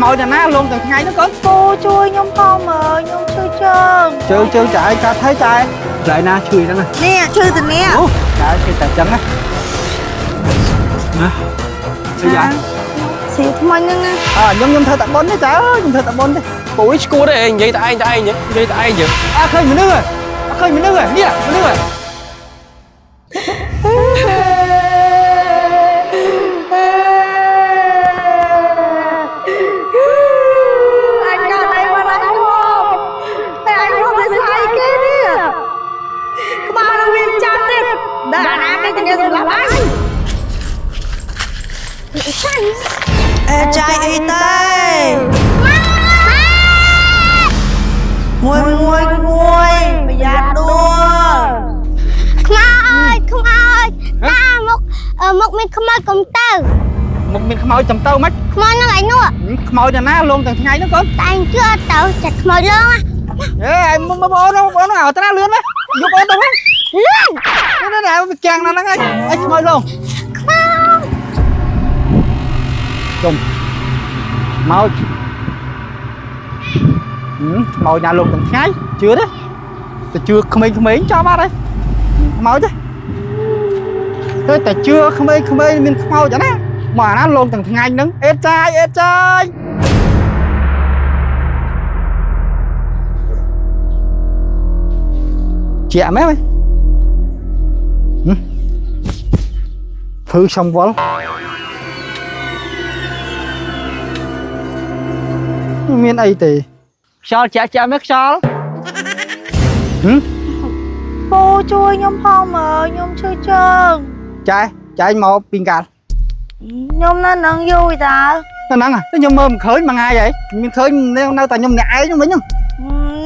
ោចណាណាលងទាំងថ្ងៃហ្នឹងកូន ពូជួយខ្ញុំផងមើលខ្ញុំឈឺជើង ជើងជើងចាឯងកាត់ថៃចាឯងកន្លែងណាឈឺហ្នឹងណា នេះឈឺទៅនេះ អូចាឈឺតែចឹងណាណាឈឺយ៉ាង ស្រីថ្មិញហ្នឹងណា អើខ្ញុំធ្វើតែប៉ុនទេចាខ្ញុំធ្វើតែប៉ុនទេ ពូឈួតទេនិយាយតែឯងតែឯងនិយាយតែឯងយើ អើឃើញមនុស្សហ៎អើឃើញមនុស្សហ៎នេះមនុស្សហ៎ អញកើតអីមកឡើងធំតែអញរត់ទៅស្អីគេនេះក្បាលនឹងវាចាំទៀតដល់អាណាគេទៅសម្លាប់អញ អេចាយអីទេមួយមួយមួយប្រយ័ត្នដួល ខ្មោចខ្មោចតាមុខមុខមានខ្មោចកុំទៅ មុខមានខ្មោចចំទៅមិន ខ្មោចហ្នឹងឯនោះ ខ្មោចណាណាលងទាំងថ្ងៃហ្នឹងកូន តែអញជឿអត់ទៅចាត់ខ្មោចលង អេឯងមកបងអូនបងអូនឲ្យតាណាលឿនមកយកអូនទៅមក លឿន នេះណាវាចាំងណាស់ហ្នឹងឯងឯងខ្មោចលង ខ្មោច ជុំមកខ្មោចណាលងទាំងថ្ងៃជឿទេតែជឿក្មេងៗចំអត់ហើយខ្មោចទេតែតែជឿក្មេងៗមានខ្មោចអាណាមកអាណាលងទាំងថ្ងៃហ្នឹងអេតចាយអេតចាយជាក់មែនហ៎ធ្វើខ្ញុំវល់មានអីទេខ្យល់ជាក់ជាក់មែនខ្យល់ហឹម ពូជួយខ្ញុំផងមើលខ្ញុំឈឺជើង ចែចែមកពីកាល ខ្ញុំនៅនឹងយូរតា ទៅហ្នឹងហ៎ខ្ញុំមើលមិនឃើញមួយថ្ងៃហីមានឃើញនៅតែខ្ញុំម្នាក់ឯងវិញ ខ្ញុំ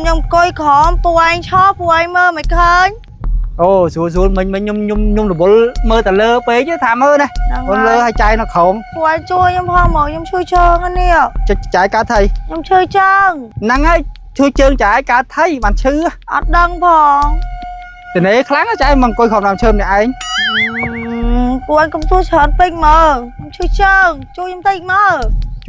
អង្គុយក្រោមពូឯងឈរពូឯងមើលមិនឃើញ អូស្រួលស្រួលមិញមិញខ្ញុំខ្ញុំខ្ញុំរវល់មើលតែលើពេកថាមើលណា ហ្នឹង អូនលើឲ្យចែនៅក្រោម ពូឯងជួយខ្ញុំផងមកខ្ញុំឈឺជើងនេះ ចុចចែកើតថៃ ខ្ញុំឈឺជើង ហ្នឹងហើយជួយជើងចែកើតថៃបានឈឺ អត់ដឹងផង តនេខ្លាំងចែមកអង្គុយក្រោមដើមឈើម្នាក់ឯង ពូឯងកុំសួរច្រើនពេកមើលខ្ញុំឈឺជើងជួយខ្ញុំតិចមើល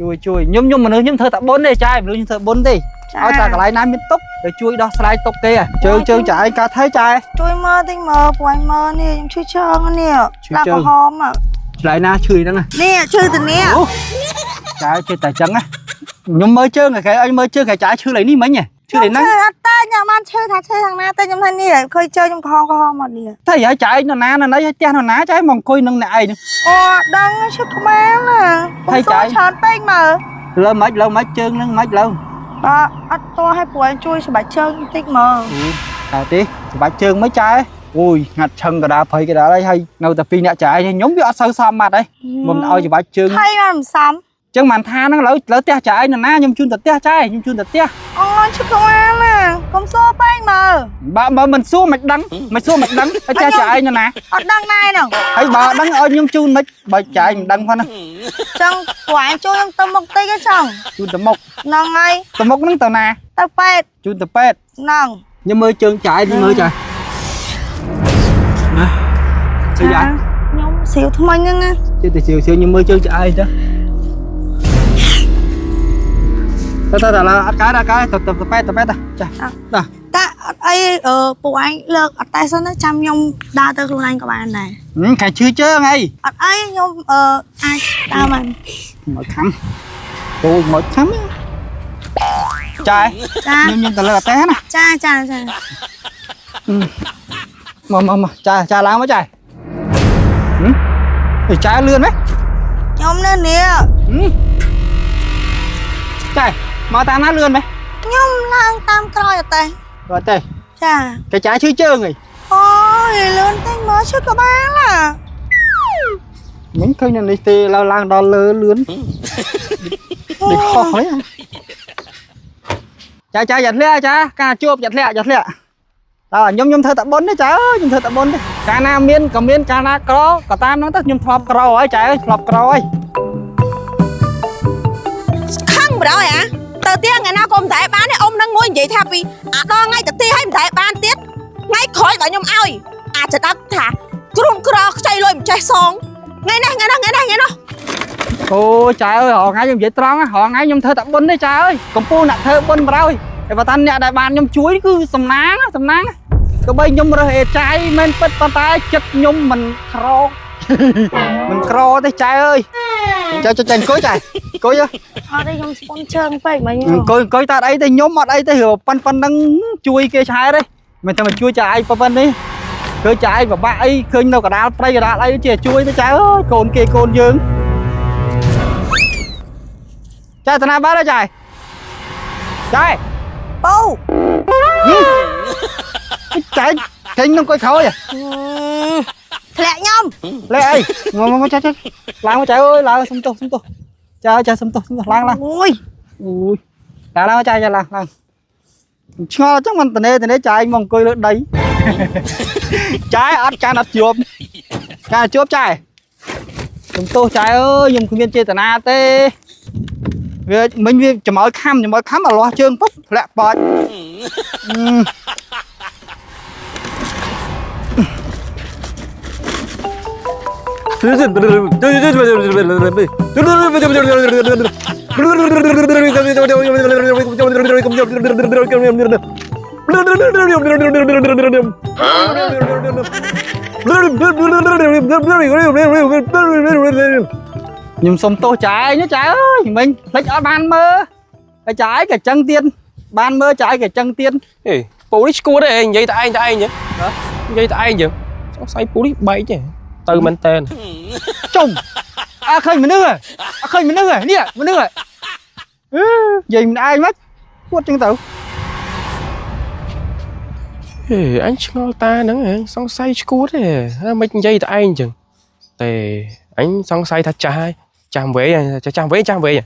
ជួយជួយខ្ញុំខ្ញុំមនុស្សខ្ញុំធ្វើតែបុណ្យទេចែមនុស្សខ្ញុំធ្វើបុណ្យទេឲ្យតែកន្លែងណាមានទុកទៅជួយដោះស្រាយទុកគេជើងជើងចែកើតថៃចែ ជួយមើលតិចមើលពូឯងមើលនេះខ្ញុំឈឺជើងនេះឡាក្រហម ឆ្លៃណាឈឺហ្នឹង នេះឈឺទៅនេះ អូចែជិះតែចឹងណាខ្ញុំមើលជើងគេឲ្យមើលជើងគេចែឈឺឡើយនេះមិញឈឺឡើយហ្នឹង ឈឺអត់ទេខ្ញុំបានឈឺថាឈឺខាងណាទេខ្ញុំថានេះឃើញជើងខ្ញុំក្រហមក្រហមមកនេះ តែឲ្យចែនៅណានៅណីឲ្យផ្ទះនៅណាចែមកអង្គុយនឹងអ្នកឯង អូដឹងឈឺក្បាលណាកុំសួរច្រើនពេកមើល លើមិនលើមិនជើងនឹងមិនលើ បើអត់តឲ្យពូឯងជួយច្បាច់ជើងតិចមើល តែទេច្បាច់ជើងមិនចែអូយងាត់ឆឹងកដាភ័យកដាហើយហើយនៅតែពីរអ្នកចែខ្ញុំវាអត់សូវសមបាត់ហើយមិនឲ្យច្បាច់ជើង ថៃបានមិនសម ចឹងបានថាហ្នឹងឥឡូវលើផ្ទះចែនៅណាខ្ញុំជូនទៅផ្ទះចែខ្ញុំជូនទៅផ្ទះ អូឈឺក្បាលណាកុំសួរពេកមើល បើបើមិនសួរមិនដឹងមិនសួរមិនដឹងហើយផ្ទះចែនៅណា អត់ដឹងដែរហ្នឹង ហើយបើដឹងឲ្យខ្ញុំជូនមិនបើចែមិនដឹងផងណា ចឹងពូឯងជួយខ្ញុំទៅមុខតិចចឹង ជូនទៅមុខ ហ្នឹងហើយ ទៅមុខហ្នឹងទៅណា ទៅពេទ្យ ជូនទៅពេទ្យ ហ្នឹង ខ្ញុំមើលជើងចែនេះមើលចែណាជឿយ៉ាង ខ្ញុំស្រាវថ្មិញហ្នឹងណា ជឿទៅជឿជឿខ្ញុំមើលជើងចែទៅទៅទៅឡើអត់កើតអត់កើតទៅទៅពេទ្យទៅពេទ្យចាណា តាអត់អីអឺពូឯងលើកអត់តែសិនណាចាំខ្ញុំដើរទៅខ្លួនឯងក៏បានដែរ ខែឈឺជើងអី អត់អីខ្ញុំអឺអាចដើរបាន មកខំអូយមកខំចែ ចា ខ្ញុំខ្ញុំទៅលើអតេណា ចាចាចា មកមកមកចែចែឡើងមកចែហឹមចែលឿនไหม ខ្ញុំនៅនេះ ចែមកតាមណាលឿនไหม ខ្ញុំឡើងតាមក្រោយអត់ទេ អត់ទេ ចា គេចែឈឺជើងអី អូយលឿនតិចមើលឈឺក្បាលឡា មិញឃើញនៅនេះទេឡើងឡើងដល់លើលឿនដូចខុសនេះចាចាយ៉ាធ្លាក់ចាការជួបយ៉ាធ្លាក់យ៉ាធ្លាក់តើខ្ញុំខ្ញុំធ្វើតែប៉ុនទេចាខ្ញុំធ្វើតែប៉ុនទេកាលណាមានក៏មានកាលណាក្រក៏តាមហ្នឹងទៅខ្ញុំធ្លាប់ក្រហើយចាអើយធ្លាប់ក្រហើយ ខឹងបណ្ដោយអាទៅទៀងថ្ងៃណាក៏មិនតែបានទេអ៊ំនឹងមួយនិយាយថាពីអាដល់ថ្ងៃទៅទីឲ្យមិនតែបានទៀតថ្ងៃក្រោយដល់ខ្ញុំឲ្យអាចដល់ថាគ្រុនក្រខ្ចីលុយមិនចេះសងថ្ងៃនេះថ្ងៃនោះថ្ងៃនេះថ្ងៃនោះ អូចែអើយរហងៃខ្ញុំនិយាយត្រង់រហងៃខ្ញុំធ្វើតែបុណ្យទេចែអើយកំពូលអ្នកធ្វើបុណ្យបរោយតែបើតាអ្នកដែលបានខ្ញុំជួយគឺសំណាងសំណាងទោះបីខ្ញុំរើសអេចៃមិនពិតប៉ុន្តែចិត្តខ្ញុំមិនក្រមិនក្រទេចែអើយចែចែអង្គុយចែអង្គុយ អត់ទេខ្ញុំស្ពន់ជើងពេកមិញ អង្គុយអង្គុយតើអីទេខ្ញុំអត់អីទេប៉ុណ្ណឹងជួយគេឆែទេមិនតែមកជួយចែឯងប៉ុណ្ណេះឃើញចែឯងពិបាកអីឃើញនៅកដាលព្រៃកដាលអីជាជួយទៅចែអើយកូនគេកូនយើងចែតាណាបានទេចែចែ ពូ ចែចេញនឹងអង្គុយក្រោយ ធ្លាក់ខ្ញុំ លេអីមកមកចែចែឡើងមកចែអើយឡើងសុំទោសសុំទោសចែចែសុំទោសសុំទោសឡើងឡើង អូយ អូយឡើងឡើងចែចែឡើងឡើងឆ្ងល់អញ្ចឹងមិនតនេតនេចែមកអង្គុយលើដីចែអត់កាន់អត់ជួបកាន់ជួបចែសុំទោសចែអើយខ្ញុំគ្មានចេតនាទេវាមិញវាចំឲ្យខំចំឲ្យខំអាលាស់ជើងពុបធ្លាក់បាច់ ខ្ញុំសុំទោសចែឯងណាចែអើយមិញភ្លេចអត់បានមើលហើយចែឯងក៏ចឹងទៀតបានមើលចែឯងក៏ចឹងទៀត អេពូនេះឈួតទេនិយាយតែឯងតែឯងនិយាយតែឯងចឹងសង្ស័យពូនេះបែកទេទៅមែនតើ ចុំអើឃើញមនុស្សហ៎អើឃើញមនុស្សហ៎នេះមនុស្សហ៎អឺនិយាយមិនឯងមកពួតចឹងទៅ ហេអញឆ្ងល់តាហ្នឹងហ៎សង្ស័យឈួតទេហ៎មិននិយាយតែឯងចឹងតែអញសង្ស័យថាចាស់ហើយចាស់វែងចាស់វែងចាស់វែង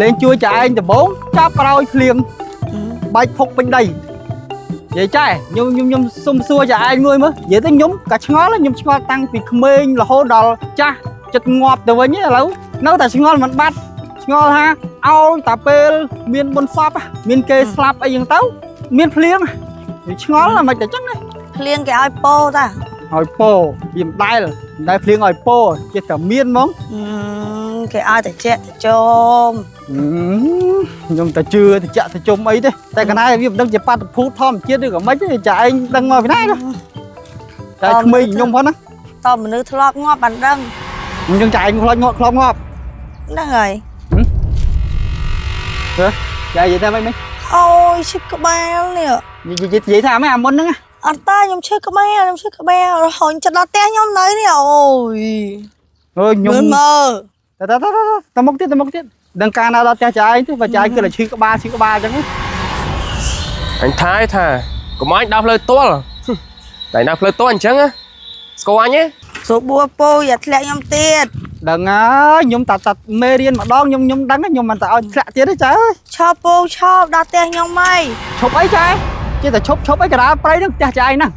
លេងជួយចែឯងដំបងចាប់ក្រោយភ្លៀងបែកភុកពេញដីនិយាយចែខ្ញុំខ្ញុំខ្ញុំសុំសួរចែឯងមួយមើលនិយាយទៅខ្ញុំក៏ឆ្ងល់ខ្ញុំឆ្ងល់តាំងពីក្មេងរហូតដល់ចាស់ចិត្តងាប់ទៅវិញឥឡូវនៅតែឆ្ងល់មិនបាត់ឆ្ងល់ថាឲ្យតែពេលមានបុណ្យសពមានគេស្លាប់អីចឹងទៅមានភ្លៀងវាឆ្ងល់មិនតែចឹងណា ភ្លៀងគេឲ្យពោតា ឲ្យពោវាមិនដែលមិនដែលភ្លៀងឲ្យពោចេះតែមានហ្មង គេឲ្យតែជែកតែជុំ ខ្ញុំតែជឿតិចតិជុំអីទេតែកណែវាមិនដឹងជាបាតុភូតធម្មជាតិឬក៏មិនទេចាឯងដឹងមកពីណាទេតែក្មេងខ្ញុំផងណា តមនុស្សធ្លាប់ងាប់បានដឹង ខ្ញុំចាឯងខ្លាចងាប់ខ្លាប់ងាប់ ហ្នឹងហើយ ចានិយាយថាម៉េចមិញ អូយឈឺក្បាលនេះ និយាយនិយាយថាម៉េចអាមុនហ្នឹង អត់តាខ្ញុំឈឺក្បាលខ្ញុំឈឺក្បាលរហូតចិត្តដល់ផ្ទះខ្ញុំនៅនេះអូយ អើយខ្ញុំ មើលមើល តតតតមុខទៀតតមុខទៀតដឹងកាលណាដល់ផ្ទះចាឯងទេបើចាឯងគឺតែឈឺក្បាលឈឺក្បាលអញ្ចឹង អញថាឯថាកុំអញដើរផ្លូវទាល់តែដើរផ្លូវទាល់អញ្ចឹងស្គាល់អញទេ ស្រួលបួពូอย่าធ្លាក់ខ្ញុំទៀត ដឹងហើយខ្ញុំតាតាមេរៀនម្ដងខ្ញុំខ្ញុំដឹងខ្ញុំមិនតែឲ្យធ្លាក់ទៀតទេចាអើយ ឈប់ពូឈប់ដល់ផ្ទះខ្ញុំហី ឈប់អីចាចេះតែឈប់ឈប់អីកដាលព្រៃហ្នឹងផ្ទះចាឯងហ្នឹង